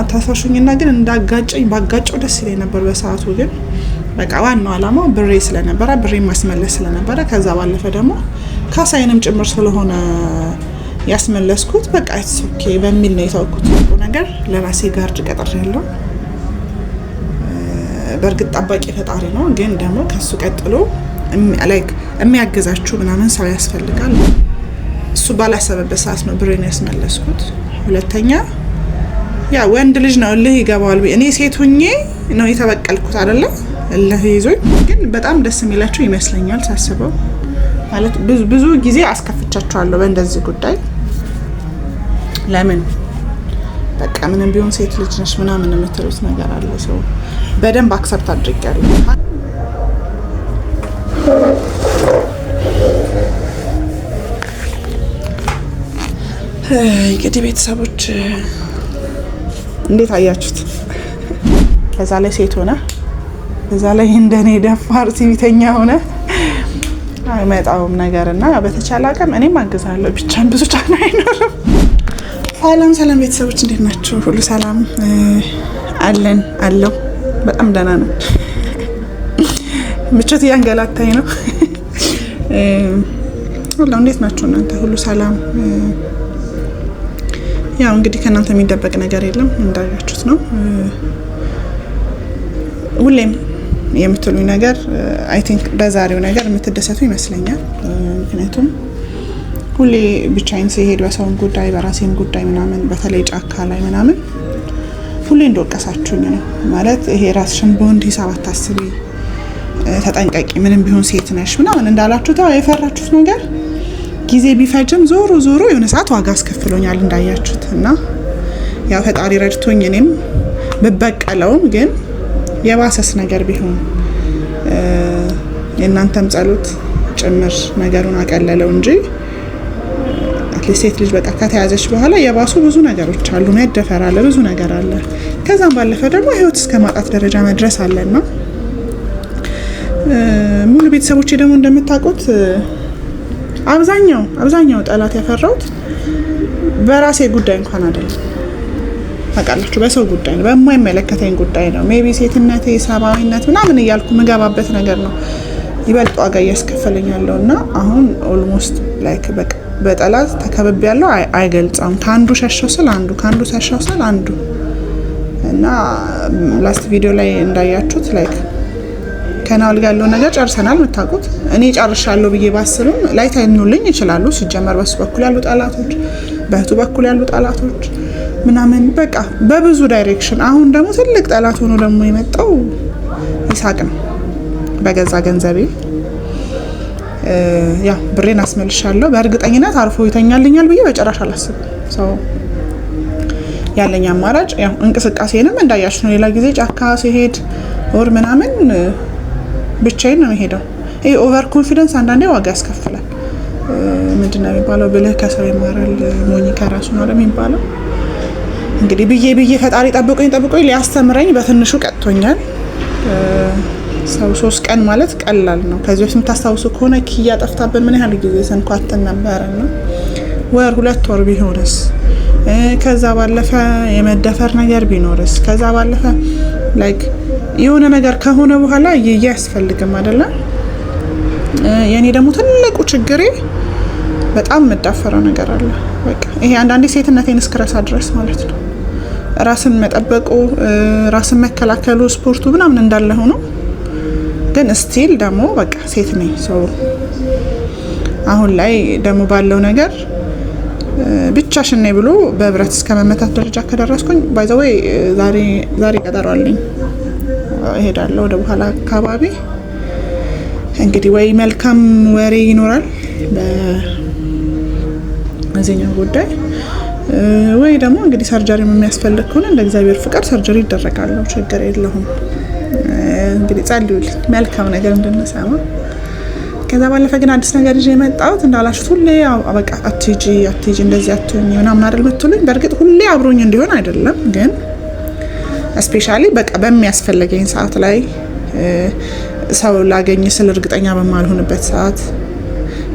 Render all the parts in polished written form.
አታሳሹኝና ግን እንዳጋጨኝ ባጋጨው ደስ ይለኝ ነበር በሰዓቱ። ግን በቃ ዋናው አላማው ብሬ ስለነበረ፣ ብሬ ማስመለስ ስለነበረ፣ ከዛ ባለፈ ደግሞ ካሳይንም ጭምር ስለሆነ ያስመለስኩት በቃ it's okay በሚል ነው የተውኩት። ነገር ለራሴ guard ቀጥሬያለሁ። በእርግጥ ጠባቂ ፈጣሪ ነው፣ ግን ደግሞ ከሱ ቀጥሎ like የሚያግዛችሁ ምናምን ሰው ያስፈልጋል። እሱ ባላሰበበት ሰዓት ነው ብሬን ያስመለስኩት። ሁለተኛ ያ ወንድ ልጅ ነው፣ እልህ ይገባዋል። እኔ ሴት ሁኜ ነው የተበቀልኩት አይደለ? እልህ ይዞኝ ግን በጣም ደስ የሚላቸው ይመስለኛል ሳስበው። ማለት ብዙ ጊዜ አስከፍቻቸዋለሁ በእንደዚህ ጉዳይ። ለምን በቃ ምንም ቢሆን ሴት ልጅ ነሽ ምናምን የምትሉት ነገር አለ። ሰው በደንብ accept አድርጌያለሁ። እንግዲህ ቤተሰቦች እንዴት አያችሁት? በዛ ላይ ሴት ሆነ፣ በዛ ላይ እንደኔ ደፋር ትዕቢተኛ ሆነ አይመጣውም ነገር እና በተቻለ አቅም እኔም አግዛለሁ። ብቻን ብዙ ጫና አይኖርም። ሰላም ሰላም ቤተሰቦች እንዴት ናችሁ? ሁሉ ሰላም አለን አለው። በጣም ደህና ነው። ምቾት እያንገላታኝ ነው። ሁሉ እንዴት ናችሁ እናንተ? ሁሉ ሰላም። ያው እንግዲህ ከእናንተ የሚደበቅ ነገር የለም፣ እንዳያችሁት ነው። ሁሌም የምትሉኝ ነገር I think በዛሬው ነገር የምትደሰቱ ይመስለኛል። ምክንያቱም ሁሌ ብቻዬን ሲሄድ በሰውም ጉዳይ በራሴም ጉዳይ ምናምን በተለይ ጫካ ላይ ምናምን ሁሌ እንደወቀሳችሁኝ ነው። ማለት ይሄ ራስሽን በወንድ ሂሳብ አታስቢ፣ ተጠንቀቂ፣ ምንም ቢሆን ሴት ነሽ ምናምን እንዳላችሁት የፈራችሁት ነገር ጊዜ ቢፈጅም ዞሮ ዞሮ የሆነ ሰዓት ዋጋ አስከፍሎኛል እንዳያችሁት። እና ያው ፈጣሪ ረድቶኝ እኔም ብበቀለውም ግን የባሰስ ነገር ቢሆን የእናንተም ጸሎት ጭምር ነገሩን አቀለለው እንጂ at least ሴት ልጅ በቃ ከተያዘች በኋላ የባሱ ብዙ ነገሮች አሉ፣ መደፈር አለ፣ ብዙ ነገር አለ። ከዛም ባለፈ ደግሞ ህይወት እስከ ማጣት ደረጃ መድረስ አለና ሙሉ ቤተሰቦቼ ደግሞ እንደምታውቁት አብዛኛው ጠላት ያፈራሁት በራሴ ጉዳይ እንኳን አይደለም፣ ታውቃላችሁ፣ በሰው ጉዳይ ነው፣ በማይመለከተኝ ጉዳይ ነው። Maybe ሴትነቴ፣ ሰብአዊነት ምናምን እያልኩ ምገባበት ነገር ነው ይበልጥ ዋጋ እያስከፈለኝ ያለው። እና አሁን almost like በቃ በጠላት ተከብቤ ያለው አይገልጸውም። ከአንዱ ሸሸው ስል አንዱ፣ ከአንዱ ሸሸው ስል አንዱ። እና last ቪዲዮ ላይ እንዳያችሁት like ከናውል ጋር ያለውን ነገር ጨርሰናል። የምታውቁት እኔ ጨርሻለሁ ብዬ ባስብም ላይተኙልኝ ይችላሉ። ሲጀመር በሱ በኩል ያሉ ጠላቶች፣ በእህቱ በኩል ያሉ ጠላቶች ምናምን በቃ በብዙ direction። አሁን ደግሞ ትልቅ ጠላት ሆኖ ደግሞ የመጣው ይሳቅ ነው። በገዛ ገንዘቤ ያው ብሬን አስመልሻለሁ። በእርግጠኝነት አርፎ ይተኛልኛል ብዬ በጭራሽ አላስብም። ሰው ያለኝ አማራጭ ያው እንቅስቃሴንም እንዳያችሁ ነው። ሌላ ጊዜ ጫካ ሲሄድ ወር ምናምን ብቻዬን ነው የምሄደው። ይሄ over confidence አንዳንዴ ዋጋ ያስከፍላል። ምንድን ነው የሚባለው? ብልህ ከሰው ይማራል፣ ሞኝ ከራሱ ነው የሚባለው። እንግዲህ ብዬ ብዬ ፈጣሪ ጠብቆኝ ጠብቆኝ ሊያስተምረኝ በትንሹ ቀጥቶኛል። ሰው 3 ቀን ማለት ቀላል ነው። ከዚህ በፊት የምታስታውሱ ከሆነ ኪያ ጠፍታብን ምን ያህል ጊዜ ስንኳትን ነበረ እና ወር 2 ወር ቢሆንስ? ከዛ ባለፈ የመደፈር ነገር ቢኖርስ? ከዛ ባለፈ like የሆነ ነገር ከሆነ በኋላ እየየ አያስፈልግም አይደለም። የእኔ ደግሞ ትልቁ ችግሬ በጣም የምዳፈረው ነገር አለ። በቃ ይሄ አንዳንዴ ሴትነቴን እስክረሳ ድረስ ማለት ነው። ራስን መጠበቁ፣ ራስን መከላከሉ፣ ስፖርቱ ምናምን እንዳለ ሆኖ ግን still ደግሞ በቃ ሴት ነኝ። So አሁን ላይ ደግሞ ባለው ነገር ብቻሽን ነኝ ብሎ በብረት እስከ መመታት ደረጃ ከደረስኩኝ፣ by the way ዛሬ ቀጠሮ አለኝ፣ እሄዳለሁ ወደ በኋላ አካባቢ። እንግዲህ ወይ መልካም ወሬ ይኖራል በዚህኛው ጉዳይ ወይ ደግሞ እንግዲህ surgery የሚያስፈልግ ከሆነ እንደ እግዚአብሔር ፍቃድ surgery ይደረጋለሁ። ችግር የለውም። እንግዲህ ጸልዩልኝ መልካም ነገር እንድንሰማ። ከዛ ባለፈ ግን አዲስ ነገር ይዤ የመጣሁት እንዳላችሁት ሁሌ በቃ አትሂጂ አትሂጂ እንደዚህ አትሁኚ ምናምን አይደል የምትሉኝ። በእርግጥ ሁሌ አብሮኝ እንዲሆን አይደለም፣ ግን especially በቃ በሚያስፈልገኝ ሰዓት ላይ፣ ሰው ላገኝ ስል እርግጠኛ በማልሆንበት ሰዓት፣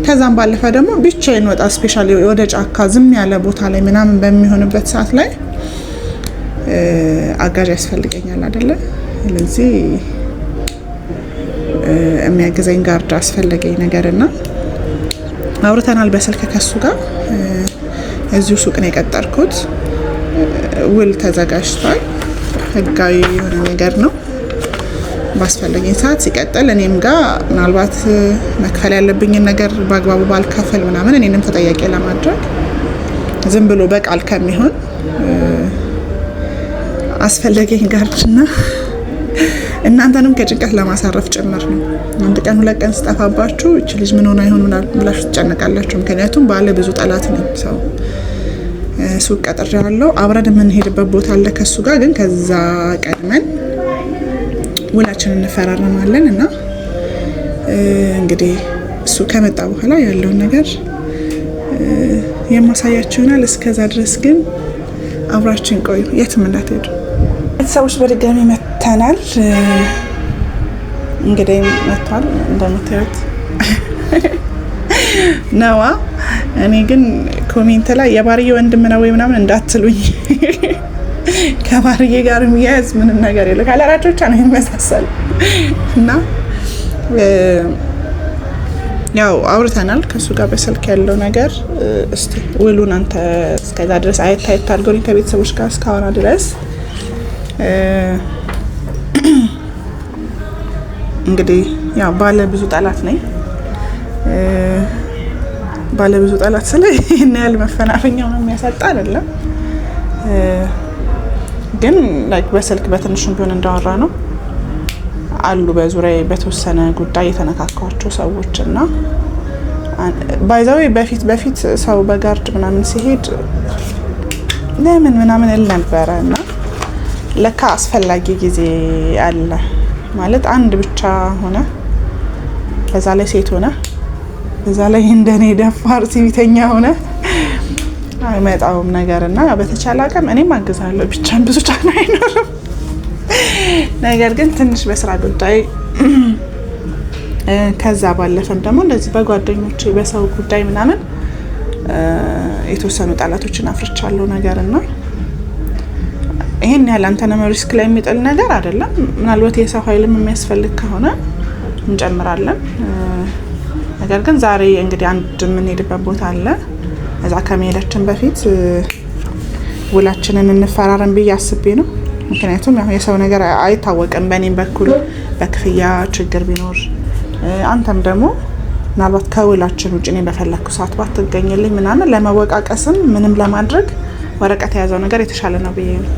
ከዛም ባለፈ ደግሞ ብቻዬን ወጣ especially ወደ ጫካ ዝም ያለ ቦታ ላይ ምናምን በሚሆንበት ሰዓት ላይ አጋዥ ያስፈልገኛል አይደለ? ስለዚህ የሚያግዘኝ guard አስፈለገኝ ነገር እና አውርተናል በስልክ ከሱ ጋር። እዚሁ ሱቅ ነው የቀጠርኩት። ውል ተዘጋጅቷል። ህጋዊ የሆነ ነገር ነው። ባስፈለገኝ ሰዓት ሲቀጥል እኔም ጋር ምናልባት መክፈል ያለብኝን ነገር በአግባቡ ባልከፍል ምናምን እኔንም ተጠያቂ ለማድረግ ዝም ብሎ በቃል ከሚሆን አስፈለገኝ guard ና እናንተንም ከጭንቀት ለማሳረፍ ጭምር ነው። አንድ ቀን ሁለት ቀን ስጠፋባችሁ እች ልጅ ምን ሆና ይሆን ብላችሁ ትጨነቃላችሁ። ምክንያቱም ባለ ብዙ ጠላት ነኝ። ሰው ሱቅ ቀጥሬዋለሁ። አብረን የምንሄድበት ቦታ አለ ከሱ ጋር ግን ከዛ ቀድመን ውላችንን እንፈራረማለን እና እንግዲህ እሱ ከመጣ በኋላ ያለውን ነገር የማሳያችሁ ይሆናል። እስከዛ ድረስ ግን አብራችን ቆዩ፣ የትም እንዳትሄዱ። ቤተሰቦች በድጋሚ መተናል። እንግዲህ መጥቷል እንደምታዩት ነዋ። እኔ ግን comment ላይ የባርዬ ወንድም ነው ወይ ምናምን እንዳትሉኝ፣ ከባርዬ ጋር የሚያያዝ ምንም ነገር የለ፣ color ኣቸው ብቻ ነው የሚመሳሰል እና ያው አውርተናል ከእሱ ጋር በስልክ ያለው ነገር። እስቲ ውሉን አንተ እስከዛ ድረስ አየት አየት አድርገው ከቤተሰቦች ጋር እስካወራ ድረስ እንግዲህ ያው ባለ ብዙ ጠላት ነኝ። ባለ ብዙ ጠላት ስለ ይህን ያህል መፈናፈኛው ነው የሚያሳጣ አይደለም፣ ግን like በስልክ በትንሹም ቢሆን እንዳወራ ነው አሉ በዙሪያ በተወሰነ ጉዳይ የተነካካቸው ሰዎች እና by the way በፊት በፊት ሰው በ guard ምናምን ሲሄድ ለምን ምናምን እል ነበረ እና ለካ አስፈላጊ ጊዜ አለ ማለት አንድ ብቻ ሆነ፣ በዛ ላይ ሴት ሆነ፣ በዛ ላይ እንደኔ ደፋር ሲቪተኛ ሆነ አይመጣውም ነገር እና በተቻለ አቅም እኔም አግዛለሁ። ብቻን ብዙ ጫና አይኖርም። ነገር ግን ትንሽ በስራ ጉዳይ ከዛ ባለፈም ደግሞ እንደዚህ በጓደኞቼ በሰው ጉዳይ ምናምን የተወሰኑ ጠላቶችን አፍርቻለሁ ነገር እና ይሄን ያህል አንተንም risk ላይ የሚጥል ነገር አይደለም። ምናልባት የሰው ኃይልም የሚያስፈልግ ከሆነ እንጨምራለን። ነገር ግን ዛሬ እንግዲህ አንድ የምንሄድበት ቦታ አለ። እዛ ከመሄዳችን በፊት ውላችንን እንፈራረም ብዬ አስቤ ነው። ምክንያቱም ያው የሰው ነገር አይታወቅም። በእኔም በኩል በክፍያ ችግር ቢኖር አንተም ደግሞ ምናልባት ከውላችን ውጭ እኔ በፈለግኩ ሰዓት ባትገኝልኝ ምናምን ለመወቃቀስም ምንም ለማድረግ ወረቀት የያዘው ነገር የተሻለ ነው ብዬ ነው።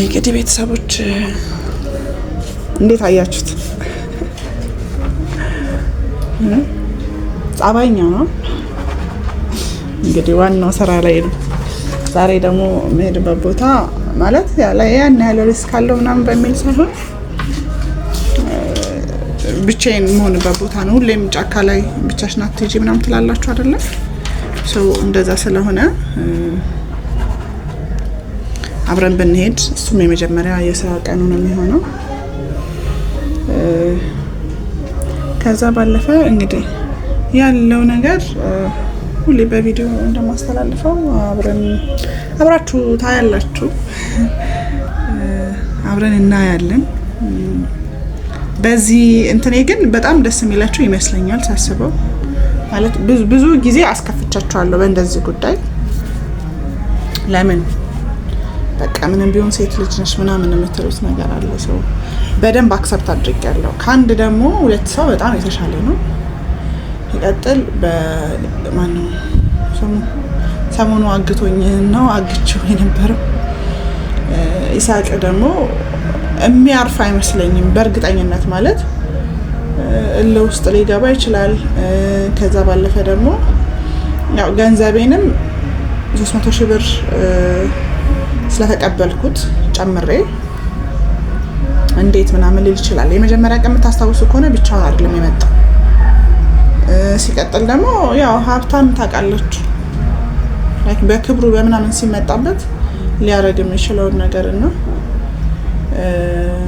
እንግዲህ ቤተሰቦች እንዴት አያችሁት? ጸባይኛ ነው። እንግዲህ ዋናው ስራ ላይ ነው። ዛሬ ደግሞ የምሄድበት ቦታ ማለት ያን ያህል risk አለው ምናምን በሚል ሳይሆን ብቻዬን የምሆንበት ቦታ ነው። ሁሌም ጫካ ላይ ብቻሽን አትሄጂ ምናምን ትላላችሁ አይደለም? ሰው እንደዛ ስለሆነ አብረን ብንሄድ እሱም የመጀመሪያ የስራ ቀኑ ነው የሚሆነው። ከዛ ባለፈ እንግዲህ ያለው ነገር ሁሌ በቪዲዮ እንደማስተላልፈው አብረን አብራችሁ ታያላችሁ፣ አብረን እናያለን። በዚህ እንትኔ ግን በጣም ደስ የሚላችሁ ይመስለኛል ሳስበው። ማለት ብዙ ጊዜ አስከፍቻችኋለሁ በእንደዚህ ጉዳይ። ለምን በቃ ምንም ቢሆን ሴት ልጅ ነሽ ምናምን የምትሉት ነገር አለ። ሰው በደንብ accept አድርጌያለሁ። ከአንድ ደግሞ ሁለት ሰው በጣም የተሻለ ነው። ይቀጥል በማነው ሰሞኑ አግቶኝ ነው አግቼው የነበረው ይሳቅ ደግሞ የሚያርፍ አይመስለኝም በእርግጠኝነት ማለት እልህ ውስጥ ሊገባ ይችላል። ከዛ ባለፈ ደግሞ ያው ገንዘቤንም 300 ሺህ ብር ስለተቀበልኩት ጨምሬ እንዴት ምናምን ሊል ይችላል። የመጀመሪያ ቀን የምታስታውሱ ከሆነ ብቻውን አይደለም የመጣው። ሲቀጥል ደግሞ ያው ሀብታም ታውቃለች፣ like በክብሩ በምናምን ሲመጣበት ሊያደርግ የሚችለውን ነገር እና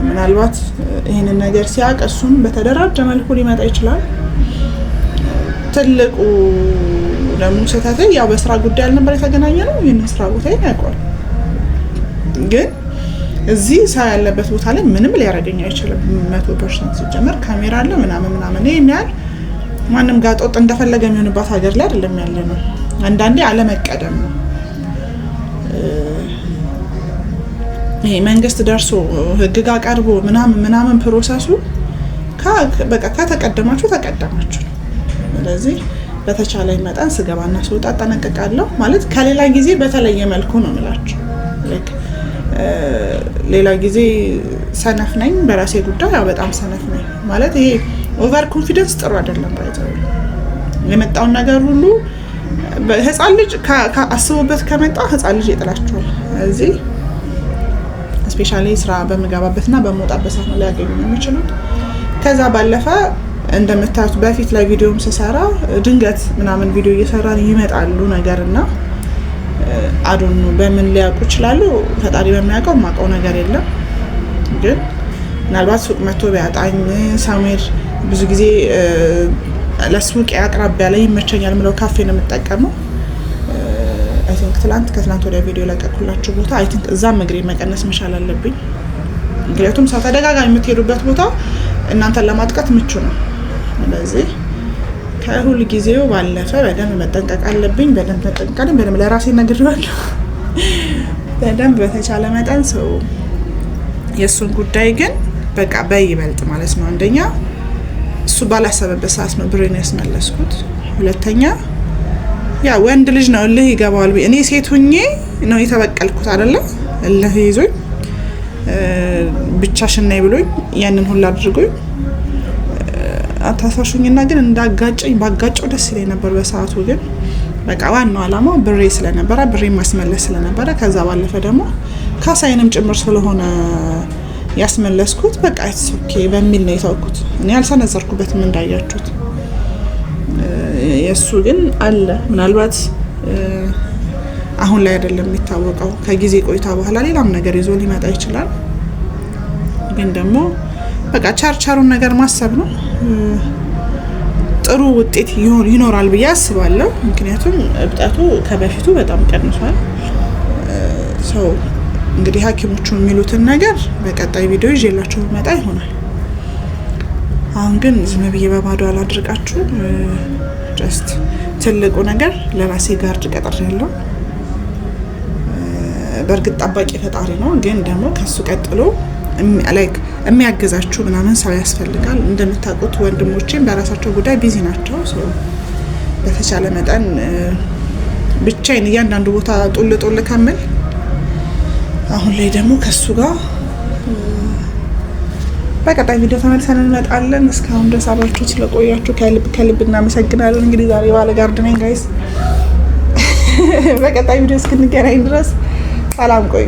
ምናልባት ይህንን ነገር ሲያውቅ እሱም በተደራጀ መልኩ ሊመጣ ይችላል። ትልቁ ደግሞ ስህተቴ ያው በስራ ጉዳይ አልነበር የተገናኘ ነው። ይህንን ስራ ቦታ ያውቀዋል፣ ግን እዚህ ሰው ያለበት ቦታ ላይ ምንም ሊያደርገኝ አይችልም። 100% ሲጀመር ካሜራ አለ ምናምን ምናምን፣ ይህን ያህል ማንም ጋጠወጥ እንደፈለገ የሚሆንባት ሀገር ላይ አይደለም ያለ ነው። አንዳንዴ አለመቀደም ነው። ይሄ መንግስት ደርሶ ህግ ጋር ቀርቦ ምናምን ምናምን process ኡ በቃ ከተቀደማችሁ ተቀደማችሁ ነው። ስለዚህ በተቻለኝ መጠን ስገባና ስወጣ እጠነቀቃለሁ። ማለት ከሌላ ጊዜ በተለየ መልኩ ነው የምላችሁ። ሌላ ጊዜ ሰነፍ ነኝ በራሴ ጉዳይ፣ ያው በጣም ሰነፍ ነኝ። ማለት ይሄ over confidence ጥሩ አይደለም። By the way የመጣውን ነገር ሁሉ ህፃን ልጅ አስቦበት ከመጣ ህፃን ልጅ ይጥላቸዋል። እዚህ especially ስራ በምገባበትና በምወጣበት ሰዓት ነው ሊያገኙ የሚችሉት። ከዛ ባለፈ እንደምታዩት በፊት ላይ ቪዲዮም ስሰራ ድንገት ምናምን ቪዲዮ እየሰራን ይመጣሉ ነገር እና I don't know በምን ሊያውቁ ይችላሉ። ፈጣሪ በሚያውቀው፣ የማውቀው ነገር የለም። ግን ምናልባት ሱቅ መጥቶ ቢያጣኝ somewhere፣ ብዙ ጊዜ ለሱቅ አቅራቢያ ላይ ይመቸኛል ምለው ካፌ ነው የምጠቀመው። I think ትላንት ከትላንት ወዲያ ቪዲዮ ለቀኩላችሁ ቦታ I think እዛም እግሬ መቀነስ መቻል አለብኝ። ምክንያቱም ሰው ተደጋጋሚ የምትሄዱበት ቦታ እናንተን ለማጥቃት ምቹ ነው። ስለዚህ ከሁል ጊዜው ባለፈ በደንብ መጠንቀቅ አለብኝ። በደንብ መጠንቀቅ አለብኝ። በደንብ ለራሴ ነግሬዋለሁ። በደንብ በተቻለ መጠን ሰው የእሱን ጉዳይ ግን በቃ በይበልጥ ማለት ነው። አንደኛ እሱ ባላሰበበት ሰዓት ነው ብሬን ያስመለስኩት። ሁለተኛ ያ ወንድ ልጅ ነው፣ እልህ ይገባዋል። እኔ ሴት ሁኜ ነው የተበቀልኩት አይደለ? እልህ ይዞኝ ብቻሽን ነይ ብሎኝ ያንን ሁላ አድርጎኝ አታሳሹኝና ግን እንዳጋጨኝ ባጋጨው ደስ ይለኝ ነበር በሰዓቱ። ግን በቃ ዋናው አላማው ብሬ ስለነበረ፣ ብሬ ማስመለስ ስለነበረ፣ ከዛ ባለፈ ደግሞ ካሳይንም ጭምር ስለሆነ ያስመለስኩት በቃ it's okay በሚል ነው የተውኩት። እኔ አልሰነዘርኩበትም እንዳያችሁት። የእሱ ግን አለ። ምናልባት አሁን ላይ አይደለም የሚታወቀው፣ ከጊዜ ቆይታ በኋላ ሌላም ነገር ይዞ ሊመጣ ይችላል። ግን ደግሞ በቃ ቸርቸሩን ነገር ማሰብ ነው። ጥሩ ውጤት ይኖራል ብዬ አስባለሁ። ምክንያቱም እብጠቱ ከበፊቱ በጣም ቀንሷል። So እንግዲህ ሐኪሞቹ የሚሉትን ነገር በቀጣይ ቪዲዮ ይዤላችሁ መጣ ይሆናል። አሁን ግን ዝም ብዬ በባዶ አላድርቃችሁ። Just ትልቁ ነገር ለራሴ guard ቀጥሬያለሁ። በእርግጥ ጠባቂ ፈጣሪ ነው፣ ግን ደግሞ ከሱ ቀጥሎ like የሚያግዛችሁ ምናምን ሰው ያስፈልጋል። እንደምታውቁት ወንድሞቼም በራሳቸው ጉዳይ busy ናቸው። በተቻለ መጠን ብቻዬን እያንዳንዱ ቦታ ጡል ጡል ከምል አሁን ላይ ደግሞ ከሱ ጋር በቀጣይ ቪዲዮ ተመልሰን እንመጣለን። እስካሁን ድረስ አብራችሁ ስለቆያችሁ ከልብ ከልብ እናመሰግናለን። እንግዲህ ዛሬ ባለ guard ነኝ guys። በቀጣይ ቪዲዮ እስክንገናኝ ድረስ ሰላም ቆዩ።